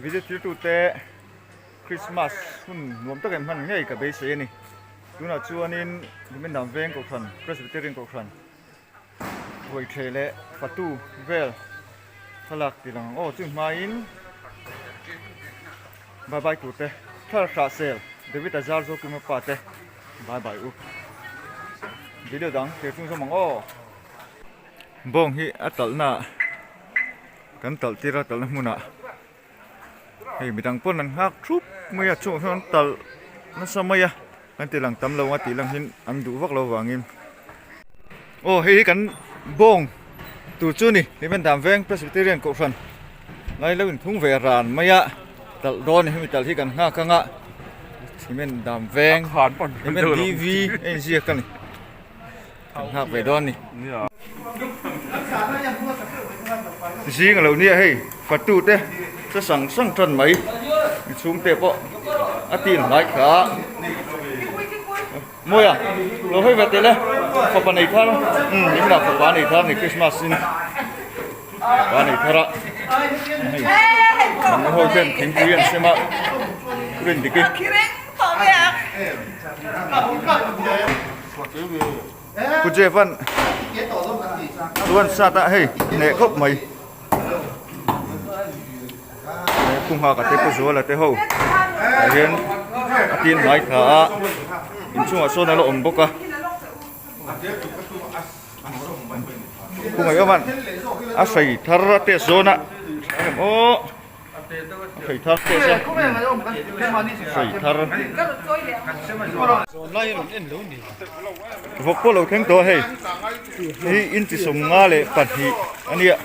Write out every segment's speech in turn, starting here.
Video thiltute Christmas hun nuam tak em hman ngei ka beisei a ni. Tunah chuanin Hlimendam Veng Kohhran, Presbyterian Kohhran Ruaitheh leh Fatu vel thlalak ti lang ang aw. Chu hmain bye bye tur te thar hrah sel David Azar Zokima pa te bye bye u. Video dang thlir chung zawm ang aw. Bawng hi a talhna ah kan talh tir a talhna hmunah hei midang pawn an nghak thup mai a chungah hian an talh nasa mai a kan ti lang tam lo a tih lang hian an duh vak lo vangin aw hei hi kan bawng tur chu a ni Hlimen Veng Presbyterian Kohhran lai lo inphung ve ran mai a talh dawn hemi talh hi kan nghak ang a Hlimen Veng Hlimen DV a inziak a ni. Kan nghak ve dawn ni. Zing a lo nia hei fatu te che sang sang tan mai mi chhungte pawh a tin hlai kha mawi a lo hawi ve tel e fapa nei thar umm ni hmunah fapa nei thar ni Christmas in fapa nei thar a hei an hawi ten thingpui an sem a rin dik i. Pu Jeff-a'n chuan sat a hei hneh khawp mai he Pu Nghaka te Pu Zuala te ho ah hian a tin hnai thla a inchungah sawn a la awm bawk a Pu Ngaihawma'n a hrei thar a test zawn a em aw. Hrei thar hrei thar vawk pawh lo thleng tawh a hei hi inchi sawmnga leh pahnih a nia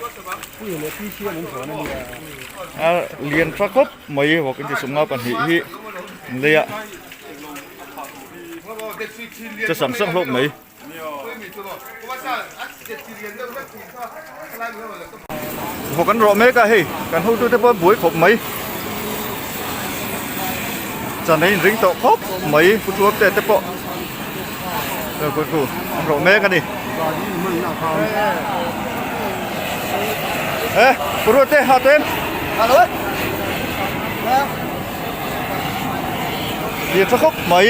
a lian tha khawp mai vawk inchi sawmnga pahnih hi an lei a che sang sang hlawk mai. Vawk an rawh mek a hei kan hotute pawh an buai khawp mai chan a inring tawh khawp mai pu thuam te te pawh an rawh mek a ni e pu ruat te ha tawh em lian tha khawp mai.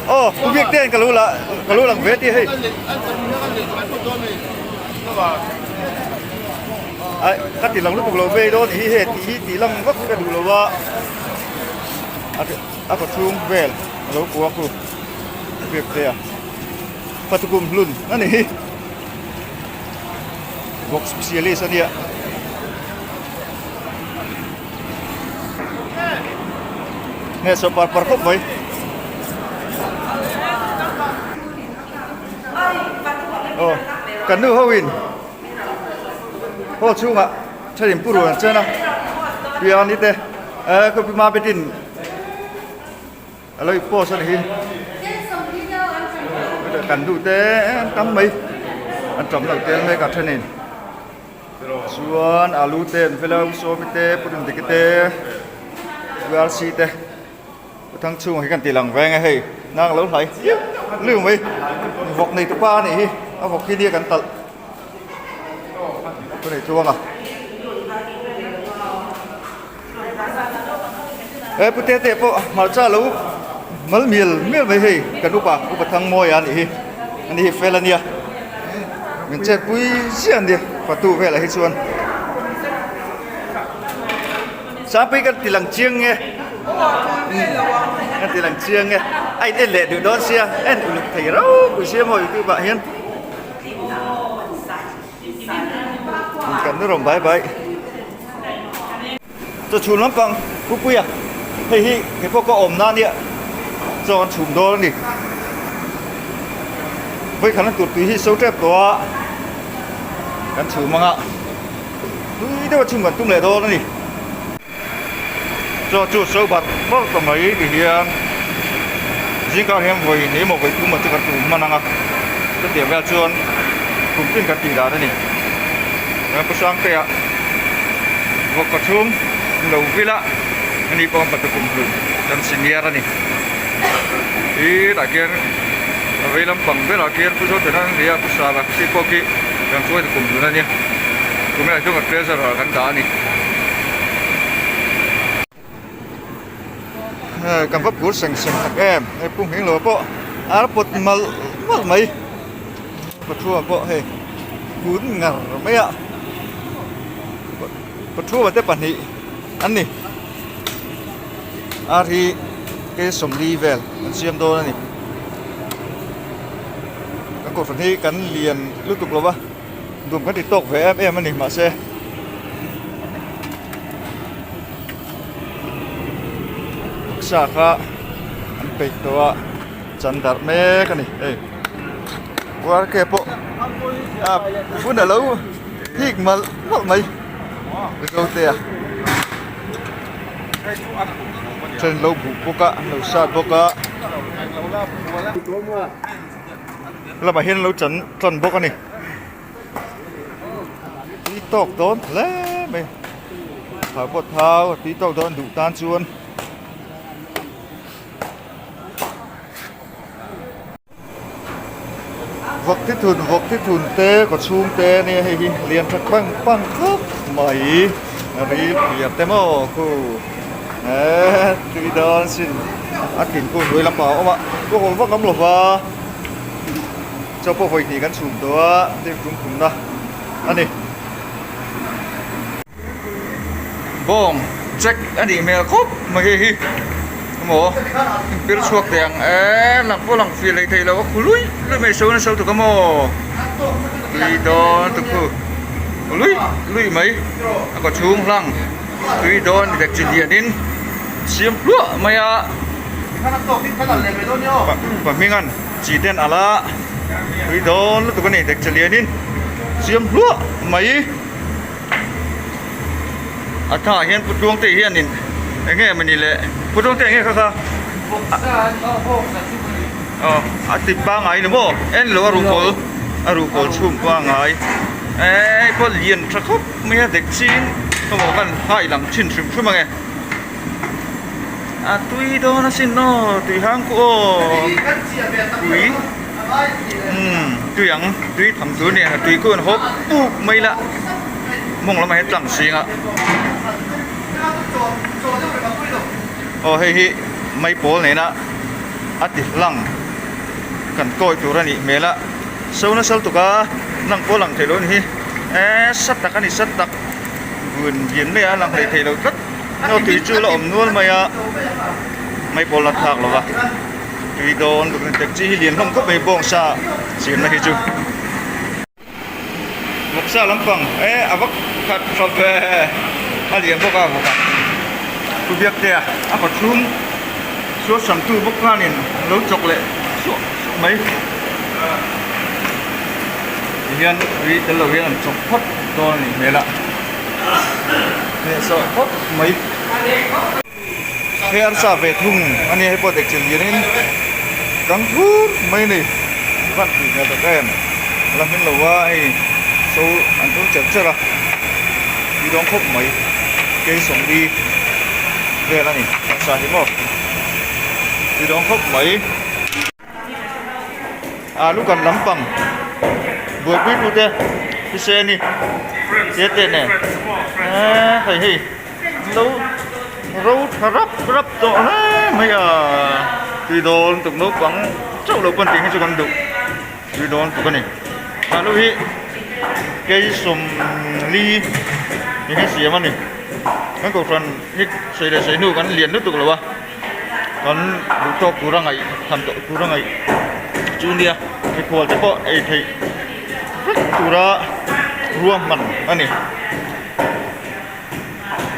Aw pu biak te an ka lo la ka lo lang ve tih hei ai ka ti lang lutuk lo vei dawn hi he tih hi tih lang vak ka duh lo a a khaw chhung vel a lo kuak ru pu biak te a fatukum hlun a ni hi. Vawk specialist a nia. Nge saw par par khawp mai. Aw kan nu ho in hall chhungah thenin pu ruan an chen a piani te eh khaw pi ma betin A lo post a ni hi. Kan duh te an tam mai. An tam lo tel mek a thenin. Chuan alu te an fel a, Usawmi te, Pu Dundiki te, Pu RC te. Pu Thangchhunga hi kan tih lang veng e hei. Nang lo hlai liu mai. Vawk nei tupa a nih hi. A vawk hi nia kan talh. Pu Neitluanga. He pu te te pawh hmarcha lo mal mial mial mai hei kan upa upa thang mawi a nih hi ani hi fel ania min chet pui ziah ania fatu velah hi chuan sangpui kan ti lang chiang nge kan ti lang chiang nge a in en leh duh dawn sia en uluk thei ropui sia maw youtube ah hian. Kan nu rawn bai bai. Chaw chhum lampang Pupuia hei hi kei pawh ka awm na ania chaw an chhum dawn a ni. Vawikhat an tur tui hi so tep tawh a kan chhum anga tui deuh a chhum kan tum leh dawn a ni. Chaw chu so bat bawrh ta mai ti hian zingkar hian vawi hnih emaw vawi thum chu kan tum hman ang a chutiang vel chuan kum tin kan tih dan a ni chuan pu Sangtea vawk ka chhung lo vil a ani pawh an patu kum hlun kan senior a ni titah khian. A vei lampang berah khian Pu Zothana an nia, Pu Sara khi pawh khi kan hruai ta kum dun a nia. Kuminah chuan kan treasurer ah kan dah a ni. Kan va phur seng seng tak em, hei Pu Hminglo pawh a pawt malh malh mai. Pathua pawh hei kun ngar mai a, Pathua te pahnih an ni. Ar hi ke 40 vel an siam dawn a ni. Kan kohhran hi kan lian lutuk lo va, dum kan ti tawk ve em em a ni mahse sa kha an peih tawh a chan darh mek a ni hei uar ke pawh a hun a lo hik malh malh mai Mizote a. Then lo buh bawk a an lo sat bawk a lamah hian an lo chan tan bawk a ni tui tawk dawn hle mai thau pawh thau a tui tawk dawn duh tan chuan. Vawk thithun vawk thithun te kaw chhung te ania hei hi lian tha pang pang khawp mai a ril phiar te maw khu eee tui dawn sin a thin khu hnuai lampang a awm a ka hawl vak ngam lova chaw pawh vawi hnih kan chhum tawh a hnim tum khumna a ni. Bawng check a nih hmel khawp mai hei hi emaw pir chhuak teh ang e lang pawh lang fir leh theih loh a khu lui lui mai so nasa lutuk a maw tui dawn tuk khu lui lui mai a kaw chhung hlang tui dawn dek chi lianin siam hluah mai a pahmingan chi ten a la tui dawn lutuk a ni dek chi lianin siam hluah mai. A thlangah hian Pu Tluangte hianin eng nge mawni le Pu Tluangte eng nge kha kha aw a ti pangai ni maw en lo a ruhkawl a ruhkawl chhung pangai eee pawh lian tha khawp mai a dek ching ka maw khan hai lang thin hrim hrim ange a tui dawn asin aw tui hang khu aw tui umm tui ang tui tham tur nia tui khu an hawp puk mai la mawng lamah hian tlang zing a aw hei hi maipawl nena a ti hlang kan kawi tur a nih hmel a so nasa lutuk a lang pawh lang theih loh a ni hi eee sat tak a ni sat tak vun lian mai a lang hlei theih loh tlat aw tui chu la awm nual mai a maipawl la thlak lo va tui dawn taxi hi lian hlawm khawp mai bawngsa siamna hi chu. Vawksa lampang e a va khat tha ve a lian bawk a vawk a pu biak te a a pathum sual sam tu bawk khanin an lo chawk leh suah suah mai tihian tui tel lo hian an chawk phawt dawn a nih hmel a hnehsawh phawt mai. Hei arsa ve thung a nia hei pawh dek chin hianin kang thur mai a ni van tih hmel tak em a la hming lo a hei so an thur cher cher a tui dawng khawp mai kei 40 vel a ni arsa hi maw tui dawng khawp mai. Alu kan lampang buaipui tute hrise ni te te nen eee hei hei lo ro tha rap rap tawh hle mai a tui dawn tuk naupang chauh lo pawn tih hi chu kan duh tui dawn tuk a ni alu hi kei 40 ni hi siam a ni kan kohhran hi sawi leh sawi hnu kan lian lutuk lo a. Kan duh tawk tur a ngaih tham tawh tur a ngaih chu nia mikhual te pawh ei theih vek tura ruahman a ni.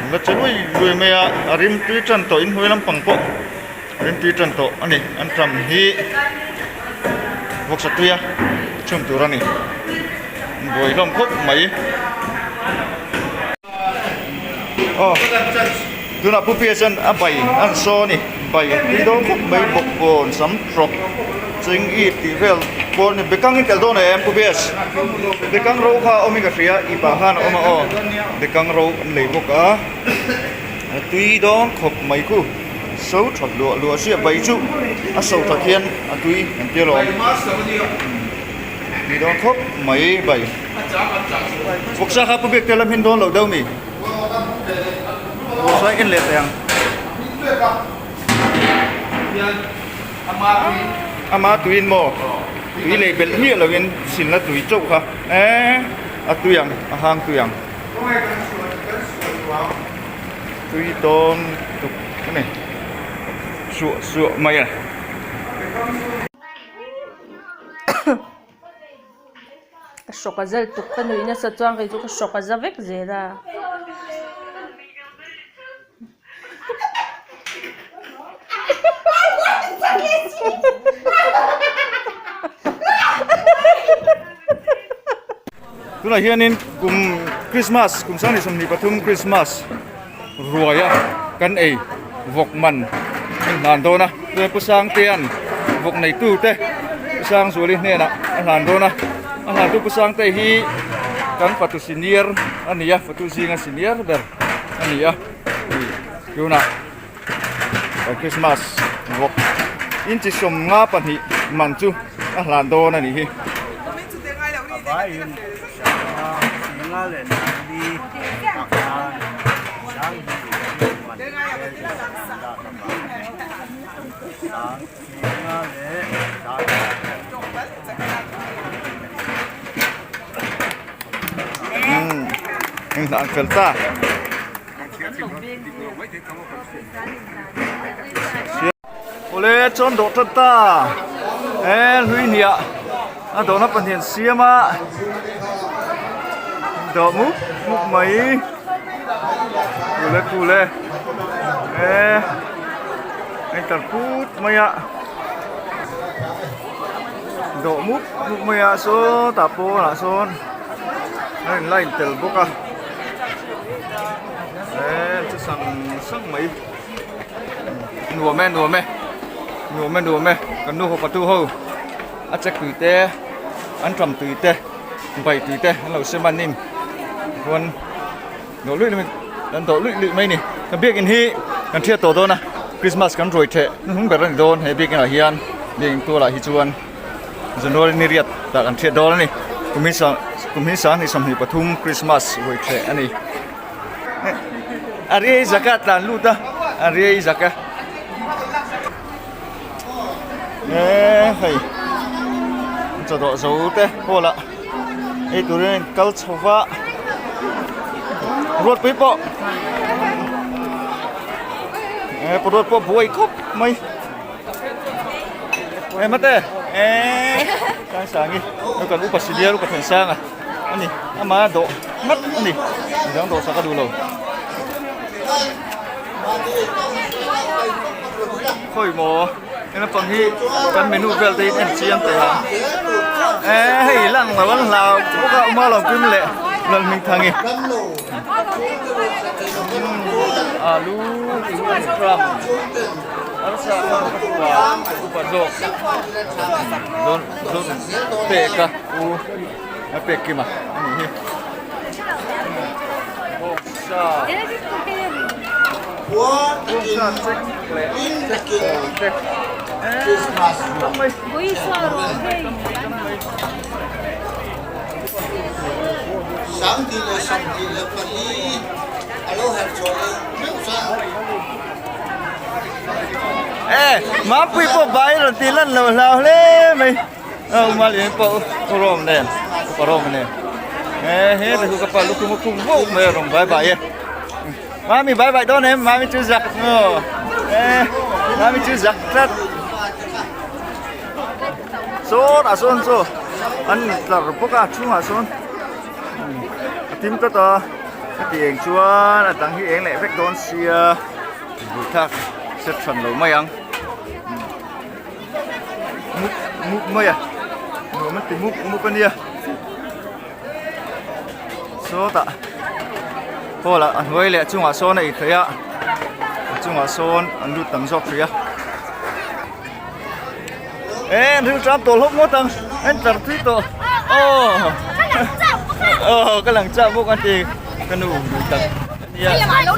An la che lui lui mai a, a rim tui tan tawh inhnuai lampang pawh a rim tui tan tawh a ni. An tam hi vawksa tuia chhun tur a ni. An buai hlawm khawp mai. Aw tunah pu pia chuan a bai a han saw a ni bai tui dawn khawp mai bawk bawn sam trawk cheng ip tih vel pawh a ni bekang in telh dawn em pu bias bekang ro kha a awm in ka hria ip ah khan a awm a aw bekang ro an lei bawk a a tui dawn khawp mai khu. So tha luah luah sia bai chu a so that hian a tui an tia lawm tui dawn khawp mai bai vawksa kha pu biak te lam hin dawn lo deuh mi vawksa en leh teh ang ama tuiin maw tui lei belh miah lovin silna tui chauh kha eee a tui ang a hang tui ang. Tui dawn tuk a ni suah suah mai a. Ka hrawk a zal tuk ka nuih nasa chuan kei chu ka hrawk a za vek zel a. Tunah hianin kum Christmas kum 2023 Christmas ruaia kan ei vawk man an hlan dawn a chuan Pu Sangtea'n vawk neitu te Pu Sangzuali hnenah a hlan dawn a a hlantu Pu Sangtea hi kan fatu senior a ni a fatu zinga senior ber a ni a tunah kan Christmas vawk inchi 52 man chu a hlan dawn a nih hi. Umm an fel ta. Awle chuan dawh tat ta he hlui hniah a dawhna pahnih an siam a dawh mup mup mai kule kule he a in tar put mai a dawh mup mup mai a sawtah pawnah sawn a in line tel bawk a. Eee chu sang sang mai nuam e nuam e nuam e nuam e kan nu ho patu ho a check tui te an tram tui te bai tui te an lo sem a nin chuan dawh luih luih an dawh luih luih mai a ni ka biakin hi kan hriat tawh dawn a christmas kan ruai theh hnuhnung ber a ni dawn he biakin ah hian biakin tualah hi chuan. January ni riat tah kan hriat dawn a ni. Kum hi sang kum hi 2023 Christmas ruai thleh a ni. A riai zaka tlan lut a, a riai zaka. Eee hei chawdawh zo te hall ah ei turin a in kal chho va ruatpui pawh ee ruat pawh buai khawp mai. Ê mate ê sang sang i nó kan upa senior upa thlen sang a ani ama dawh nghat ani midang dawh sak a duh lo khawi maw he naupang hi kan menu vel te hi en chiang teh a ê hei lang lo an hlau bawk a uma lo pim leh Lalhmingthangi alu tram. Arsa kha ka hua upa zawk dawn dawn pek a u a pek kim a ani hi bawngsa bawngsa check leh check pawl te tam mai tam mai tam mai. E Mampui pawh bai rawn tih lan lo hlau hle mai a uma lian pawh u rawm nen upa rawm nen e he te chu ka pa lukhum a khum vauh mai a rawn bai bai e Mami bai bai dawn em Mami chu zak maw e Mami chu zak tlat sawn ah sawn chaw an tlar bawk a chhungah sawn a thim tlat a heti eng chuan a dang hi eng leh vek dawn sia buaithlak set hran lo mai ang mup mup mai a nuam an ti mup mup a nia sawtah hall ah a hnuai leh a chungah sawn a intheih a a chungah sawn an lut tam zawk hrih a. Ê an ril tram tawh hlawp ngawt ang an tlar tui tawh aw aw ka lang chak bawk an ti ka nu duh tak ania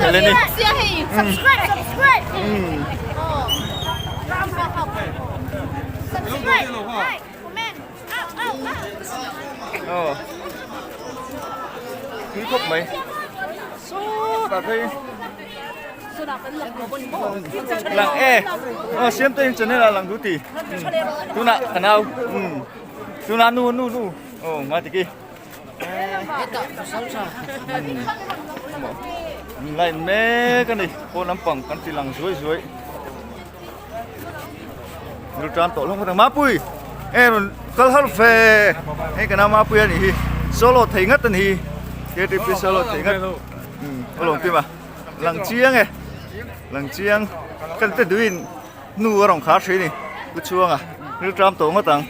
Helen-i. Aw tui khawp mai sawtah phei lang e aw siam te in channel ah lang duh ti tunah ka nau umm tunah nu nu nu aw ngai tiki umm line mek a ni pawn lampang kan ti lang zuai zuai. Lu tan tawh hlawm khawt ang Mapui e rawn kal har ve hei ka nau Mapui a nih hi solo thei ngat a ni hi KTP solo thei ngat umm a lawm kim a lang chiang e lang chiang kan te duhin hnu a rawn khar thin a ni pu chhuanga lu tam tawh ngawt ang.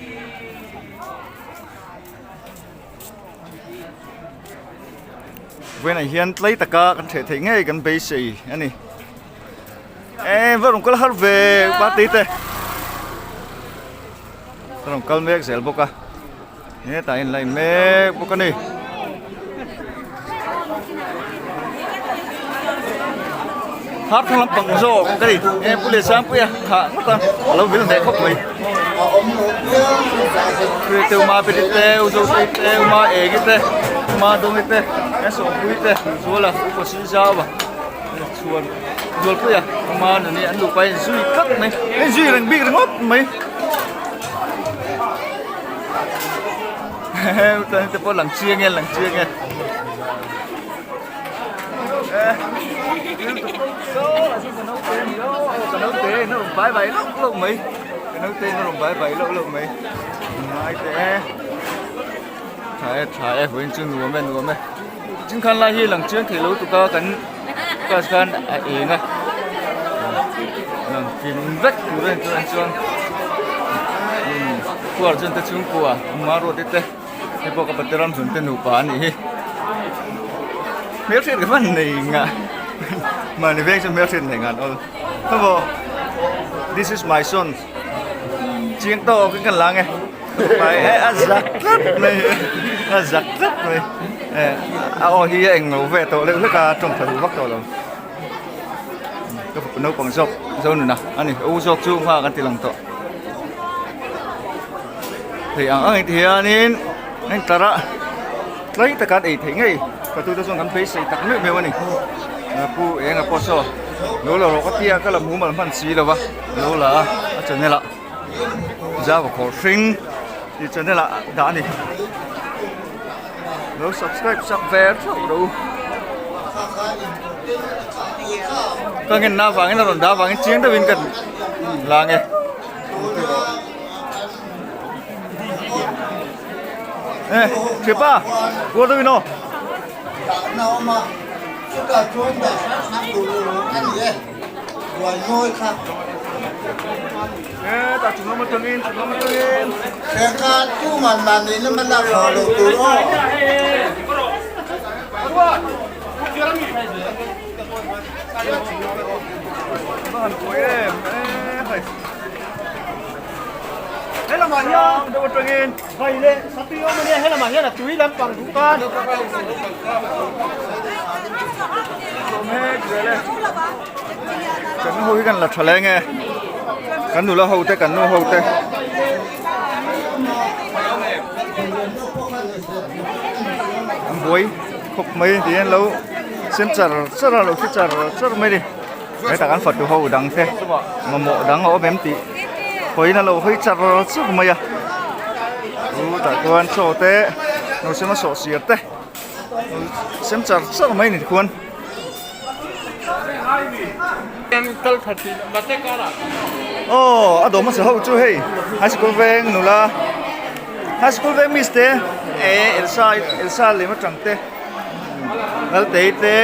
Vawiinah hian tlai taka kan hreh theih ngei kan beisei a ni. E va rawn kal har ve party te a rawn kal mek zel bawk a hetah hian line mek bawk a ni. Har thlang lampang zawk ka ni e pu leh sangpuia thah ngawt a a lo vil hneh khawp mai te uma peti te u zotei te uma egi te uma dawngi te e sawmpui te zuala upa sizau a. Chuan Zualpuia ama nuni an luh pahin zui tlat mai a inzui reng bik ringawt mai hehe chuan te pawh lang chiang e lang chiang e ka naute na rawn bai bai lauh lauh mai ka naute na rawn bai bai lauh lauh mai ngai teh e tha e tha e vawiin chu nuam e nuam e. Chingkhan lai hi lang chiang thei lo tuk a kan class khan a eng a lang kim vek tur a ni chuan chuan umm khuar chuan te chhungkua ma ruat te hei pawh ka pate ram hlun te nupa a nih hi hmelhriat ka hman nei ngah mahni veng chu hmelhriat nei ngah awl khawmaw this is my son chiang tawk in kan lang e. A zak tlat mai a zak tlat mai a aw hi a eng lo ve tawh leuh hlek a tawng tha duh vak tawh lo ka fapa naupang zawk zo nuna a ni a u zawk chu hma kan ti lang tawh thei ang ang ti hianin a intlar a tlai taka an ei theih ngei fatu te chuan kan beisei tak meuh meuh a ni pu eng a pawh saw lo la rawh ka tia ka la mumal hman si lo va lo la a a channel ah. Java khawr hring tih channel ah dah a ni lo subscribe sak ve theuh rawh u ka ngen na avangin a rawn dah avangin chiang deuhin ka lang e e thiapa kual deuhin aw. Hetah chung lam atangin chung lam atangin. Thengkha tu man man ni na man lak lo tur aw. Va han buai em e hei. He lamah hian deuh atangin. Vai leh satui awm ania he lamah hian a tui lampang duh khan. Mek zel e. Kan nu ho hi kan la tha leng e. Kan nula ho te kan nu ho te. An buai khawp mai ti hian lo sem char char a lo thi char char mai ni. Hetah kan fatu ho dang te mamawh dang a awm em tih hawiin a lo hawi char char mai a. Chutah chuan chaw te lo sem a sawhsiar te. Sem char char mai ni tikhuan. Aw a dawm hmasa ho chu hei high school veng nula high school veng miss te e Elsa Elsa lem atang te Laltei te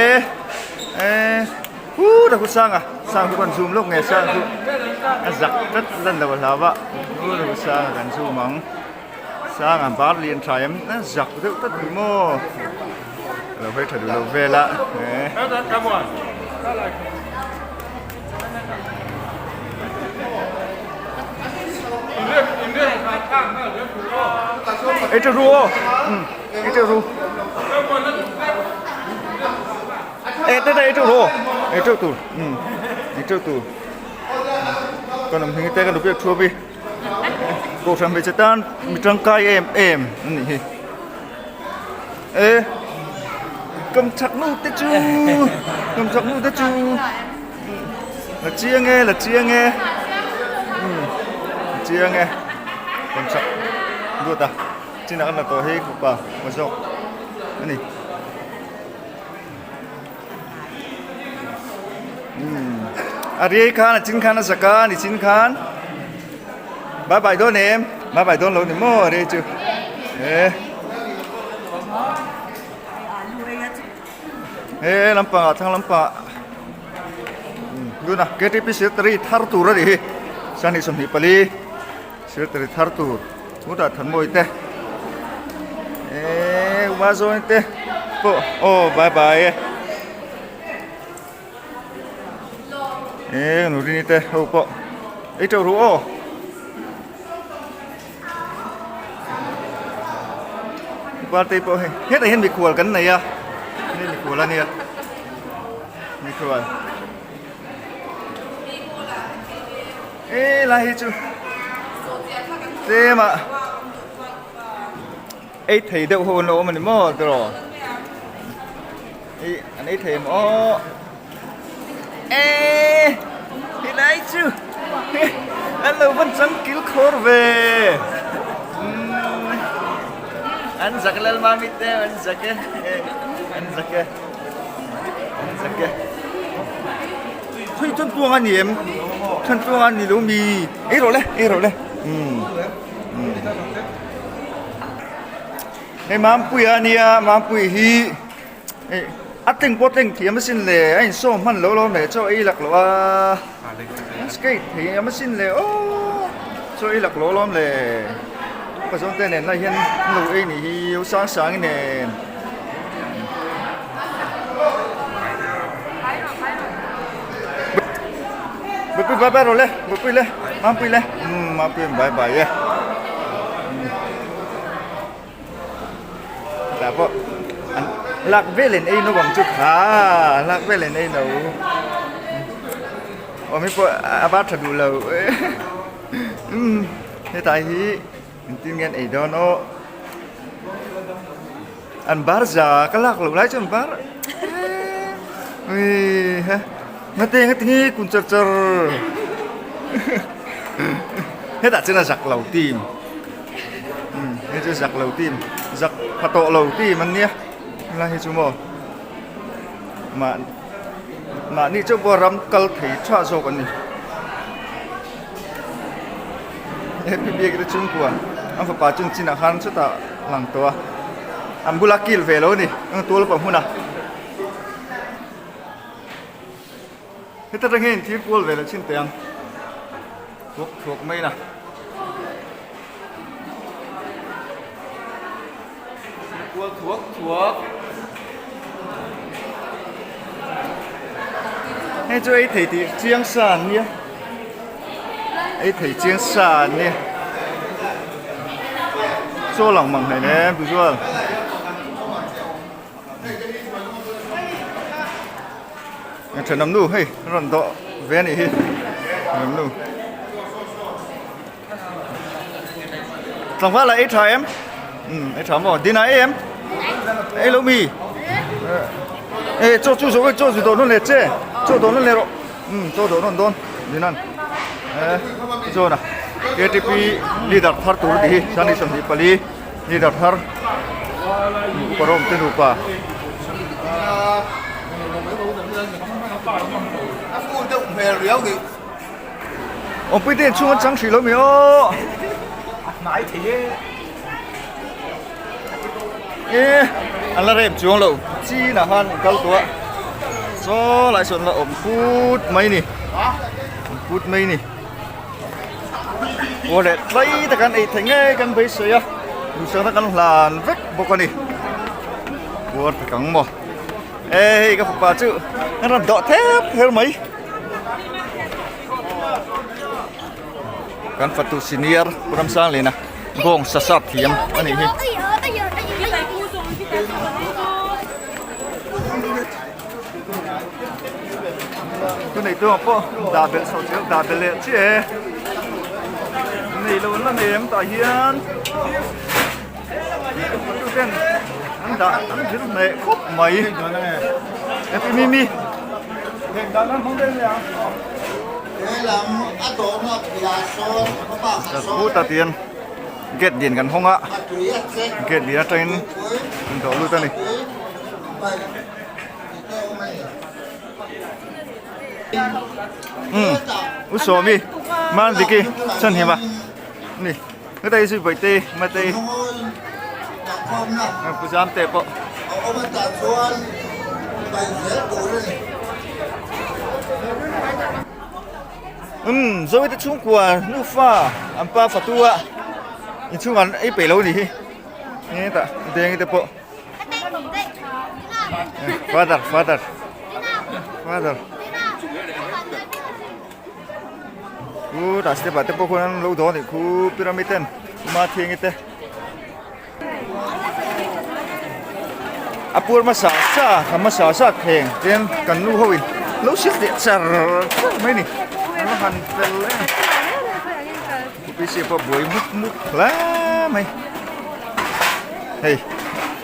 e hu ta khu sang a sang chu kan zoom lawk nge sang chu a zak tlat lan lo a hlau a hu ta khu sang a kan zoom ang. Sang an bar lian tha em a zak deuh tlat ni maw a lo hawi tha duh lo vel a e ei teuh ru aw um ei teuh ru e te te ei teuh ru aw ei teuh tur um ei teuh tur. Kan awm hming te kan rupiak thuap hi kohhran hmeichhe tan mi tangkai em em a nih hi e kam chak nu te chu kam chak nu te chu la chiang e la chiang e umm la chiang e kam chak duat a chinah kan la tawh hi fapa maw zawk a ni. A riai khan a chin khan a zak a ni chin khan bye bye dawn em bye bye dawn lo ni maw a riai chu e he lampang ah thlang lampang ah tuna ktp secretary thar tur a nih hi sani 24 secretary thar tur chutah Thanmawi te eee Umazawn te pawh aw bye bye e eee Nurini te ho pawh ei teuh ru aw Partei pawh hei hetah hian mikhual kan nei a hei mikhual a nia mikhual. E lai hi chu tlem ah ei thei deuh ho an lo awm a ni maw tiraw ih an ei thei em aw e helai chu an lo van chang kil khawr ve umm an zak lal mami te an zak e an zak e an zak e. Khawi chuan tuang a ni em? Chuan tuang a ni lo mi? Ei rawh le, ei rawh le. Umm. Umm. Hei Mampuia a nia, Mampui hi hei a tleng pawh tleng thiam asin le, a insawm hman lo lo mai chaw ei lak loh a, a skate thiam asin le aw, chaw ei lak loh alawm le. Ka zawngte nen lai hian an lo ei nih hi, u Sangsangi nen. Bapui bye bye rawh le bapui le mampui le umm mampui an bye bye e tah pawh an lak vel in ei no ang chu kha lak vel in ei no awm hi pawh a var tha duh lo umm hetlai hi engtin nge an ei dawn aw. An bar za ka lak loh lai chuan bar ui ha ngate ngate nge kun char char hetah chuan a zak lo team um hei chu zak lo team zak pha tawh lo team an nia helai hi chu maw mah mahni chauh pawh ram kal thei tha zawk an ni. Happy biak te chhungkua an fapa chu chinah khan chutah lang tawh a an bula kil ve lo a ni eng tual pawh hmun a heta tang hian thil kual ve leh thin teh ang thuak thuak mai na kual thuak thuak hei chu ei thei tih chiang sa an nia ei thei chiang sa an nia chaw lang mang hlein em tuzual thenawm nu hei rawn dawh ve a nih hi thenawm nu. Tlangval ah ei tha em? Umm ei tha maw? Dinah ei em? Ei lo mi? Ê chaw chu zawh chaw zu dawh nawn leh che chaw dawh nawn leh rawh umm chaw dawh nawn dawn dinan e chuan a ktp leader thar tur a tih hi sani 24 leader thar upa rawm te nupa. A full deuh hmel riau nih. Awmpui te inchhung an chang hrih lo mi aw. A hnai thei e. E an la rem chuang lo chin ah khan kal tawh a saw lai sawn la awm put mai ni awm put mai ni aw leh tlai tak an ei thei ngei kan beisei a duhsakna kan hlan vek bawk a ni puar tak ang maw e hei ka fapa chu an rawn dawh thep her mai. Kan fatu senior Pu Ramsangliana bawng sa sap thiam a nih hi. Thu nei tu ang pawh dah belh chho chiah dah belh leh chiah e. Nei lo an la nei em tah hian tu ten an dah an zir hneh khawp mai. Happy Mimi. Puta tian gate lian kan hawng a gate lian atangin kan dawh lut a ni. Umm u Sawmi man Vicky chhan him a ni hetai zui Bawihtei Matei Pu Zamte pawh. Umm Zoite chhungkua nufa an pa fatu a inchhungah an ei peih lo a nih hi hetah Dengi te pawh. Father, father, father. Khu tah step ah te pawh khuan an lo dawn anih khu pyramid ten ma thiangi te. A pur hmasa sa ka hmasa sa thleng ten kan nu ho in lo sil leh char char mai ni. An la han fel em. Upc pawh buai mup mup hle mai hei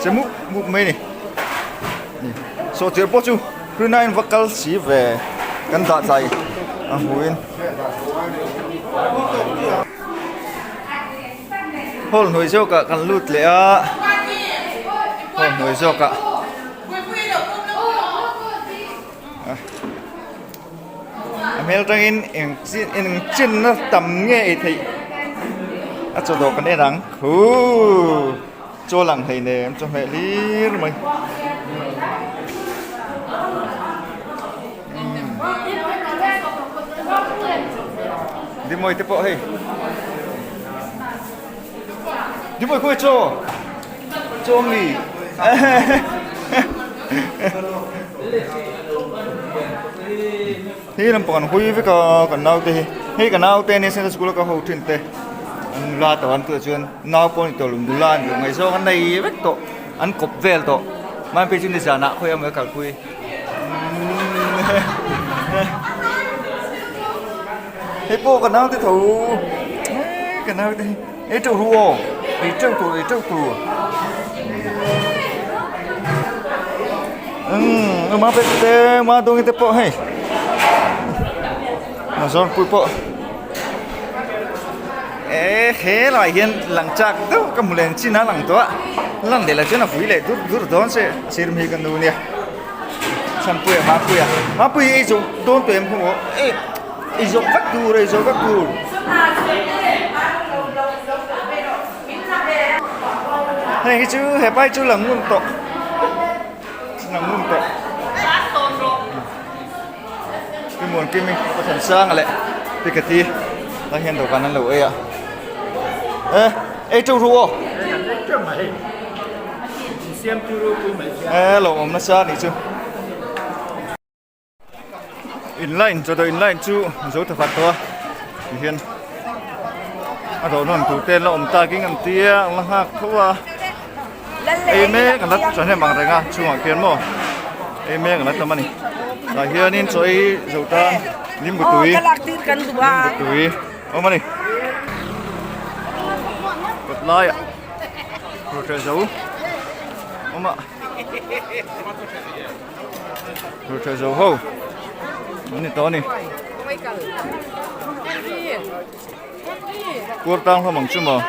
che mup mup mai ni sawhchiar pawh chu rinaiin va kal si ve kan dah tlai a hmuhin hall hnuai zawkah kan lut leh a hall hnuai zawkah. A hmel atangin eng chin eng chinna tam nge ei theih a chaw dawh kan en ang huuu chaw lang hlei nem chawhmeh hlir mai Dimawi te pawh hei Dimawi khawi chaw chaw mi Hei lampang an hawi vek a kan naute hi hei ka naute ania central school a ka ho thin te an nula tawh an tih chuan nau pawh a ni tawh lo nula an duh ngaihzawng an nei vek tawh an kawp vel tawh mahni phei chu nizanah khawi emaw a kalpui hei pawh ka naute tho ka naute hi ei teuh ru aw ei teuh tur ei teuh tur umm uma pek te uma dawngi te pawh hei mazawrpui pawh eh he lai hian lang chak deuh ka hmu leh ang chin a lang tawh a lan leh lah chuan a vui leh dur dur dawn se sir mi ka nu nia chhanpuia mapuia mapuia ei zawh dawn tawh em khaw maw eh ei zawh vek tur ei zawh vek tur. Hei hi chu hepa hi chu lang ngun tawh lang ngun tawh Pi Muankimi Pathansanga leh Pi Kati lai hian dawhkan an lo ei a eh ei teuh ru aw eh lo awm nasa anih chu. In line chaw dawh in line chu zo ta fat tawh a tihian a dawh nawn tur te an la awm tak in an tia an la nghak tho a ei mek an la thahnem ang reng a chhungah khian maw ei mek an la tam a ni tah hianin chaw ei zo tan limbu tui limbu tui a awm a ni kawt laiah ruhreh zo awm a. Ruhreh zo ho an ni tawh a ni. Puar tang hlawm ang chu maw?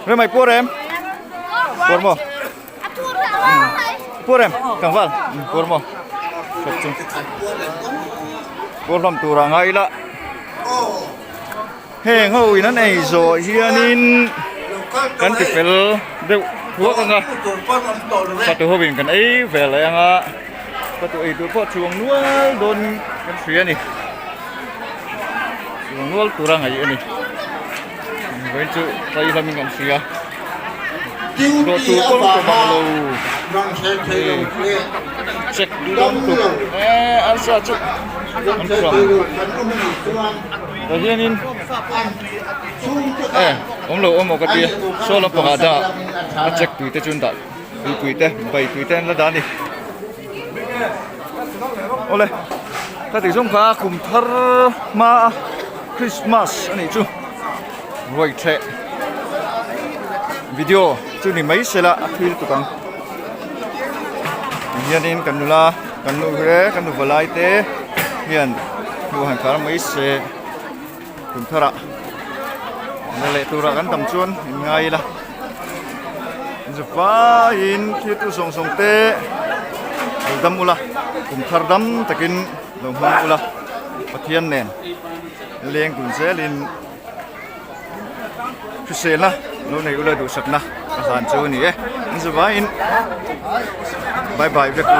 Remai puar em? Puar maw? Puar em? Tlangval puar maw? Hriat chu. Puar hlawm tur ah ngai ila. Heng ho in an ei zawh hianin kan ti fel deuh thuak ang a, fatu ho in kan ei ve leh ang a, fatu ei tur pawh chuang nual dawn kan hria a ni, chuang nual tur a ngaih a ni, vawiin chu tlai hlamin kan hria, dawh tur pawh an tawm ang lo, check dawn lutuk e arsa chu an chuang. Tah hianin e awm lo awm aw ka tia saw lampangah ah dah a check tui te chu an dah tuipui te bai tui te an la dah a ni. Awle ka tih zawng kha kum thar hma a Christmas a nih chu ruai theh video chu ni mai se la a thil tuk ang tihianin kan nula kan nu he kan nu valai te hian hnu han khar mai se kum tharah la leh turah kan tam chuan in ngai ila zufaiin thiltu zawng zawng te lo dam ula kum thar dam takin lo hmang ula Pathian nen leng dun zelin hriselna lo nei ula duhsakna ka hlan chu a ni e an zuvaiin bye bye vek u.